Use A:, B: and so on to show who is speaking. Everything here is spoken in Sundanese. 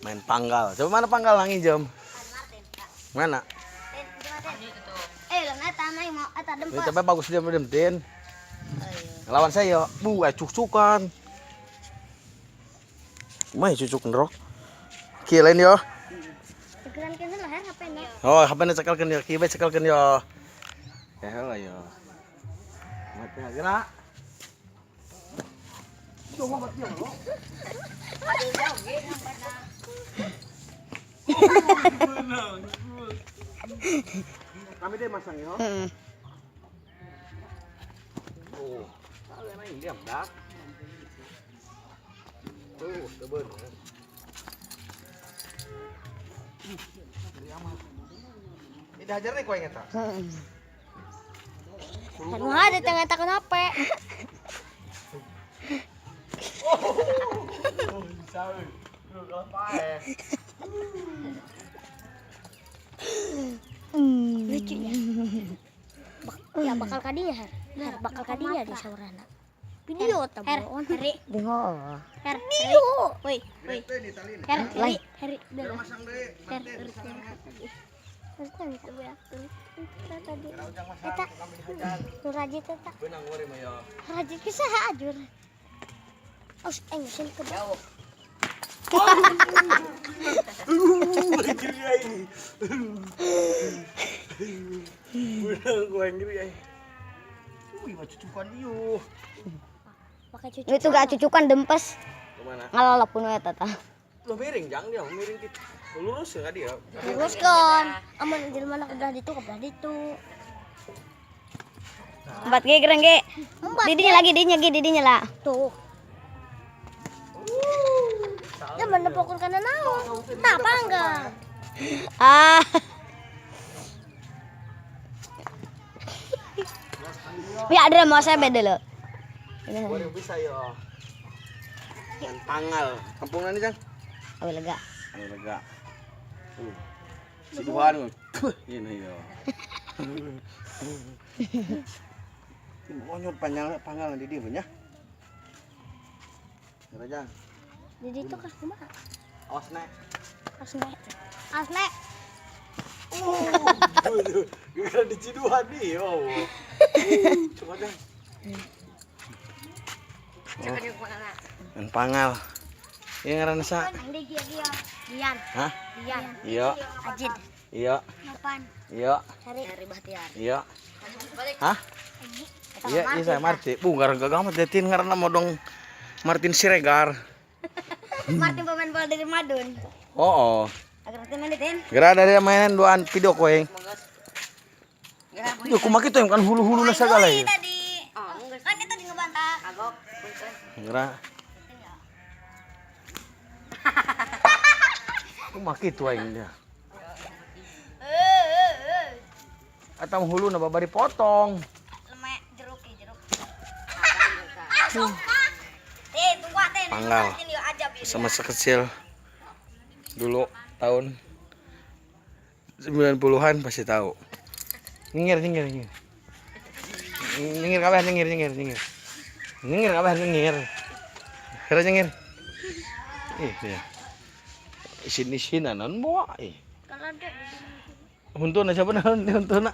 A: Main panggal. Coba mana panggal nang jam? Mana? Ini tapi bagus dia dem tin. Lawan saya, bu, cucukan. Mah cucuk ngerok. Kieu lain yo. Oh, HP-na cekelkeun yo, kieu bae cekelkeun yo. Ya heula yo. Mati gerak. Kami deh masang yo. Oh, kalian diam dak. Tuh, tebeun. Ini hajar nih kau ingat tak?
B: Anu ada tengah takon HP.
A: Oh, bisa. Lu pae.
B: Lucunya. Ya bakal kadinya her. Her bakal kadinya di saurana. Video ta Her, Heri.
C: Bingo.
B: Her, video. Woi, woi. Her, Heri, Heri. Her, tadi. Eta. Nu rajit eta.
A: Benang wari mah ya.
B: Rajit ke saha ajur. Aus engsin ke bawah.
A: Anjir ai. Benang gua anjir ai. Wih, mah cucukan ieu.
B: Pakai cucu.
C: Itu gak cucukan dempes.
A: Kemana?
C: Ngalalap pun eta tah.
A: Lo miring jang dia, miring gitu. Lurus ya dia.
B: Luruskan. Aman jelema na kebelah ditu kebelah ditu.
C: Empat ge gereng ge.
B: Empat.
C: Didinya lagi, didinya ge, didinya lah.
B: Tuh. Ya mana pokok kana naon? Tah panggang.
C: Ah. Ya ada mau saya beda loh.
A: Baru bisa yo. Main panggal. Kampung nani jang?
C: Oh lega.
A: Ayo lega. Siduhan. Ini yo. Monyot panjang panggal di dia nya. Jang.
B: Di ditu kah kumaha?
A: Awas nek.
B: Awas nek. Awas nek.
A: Gara di Ciduhan nih, oh. Coba jang. Main panggal. Iya ngaranna sa?
B: Dian.
A: Hah?
B: Dian.
A: Iya.
B: Ajid.
A: Iya.
B: Nopan.
A: Iya.
B: Heri. Bahtiar.
A: Iya. Hah? Iya, iya saya Martin. Bu, ngaran gagah mah detin ngaranna modong Martin Siregar.
C: Martin pemain bola dari Madun.
A: Oh, oh.
C: Agar main tin.
A: Gerak dari mainan duaan video koeng. Yo kumaha kitu kan hulu-huluna sagala ya.
C: Tadi. Kan itu di ngebantah. Kagok.
A: Gerak. Kumaha kitu aing dia. Atau huluna babari potong.
C: Lemek jeruk jeruk. Teh, tunggu teh.
A: Panggal. Sama sekecil dulu tahun 90-an pasti tahu. Nyingir nyingir nyingir. Nyingir kabeh nyingir nyingir nyingir. Nyingir kabeh nyingir. Kira nyingir. Ih, ya. Isin-isinan non moa ih.
B: Kalau ada
A: Huntuna siapa naon huntuna.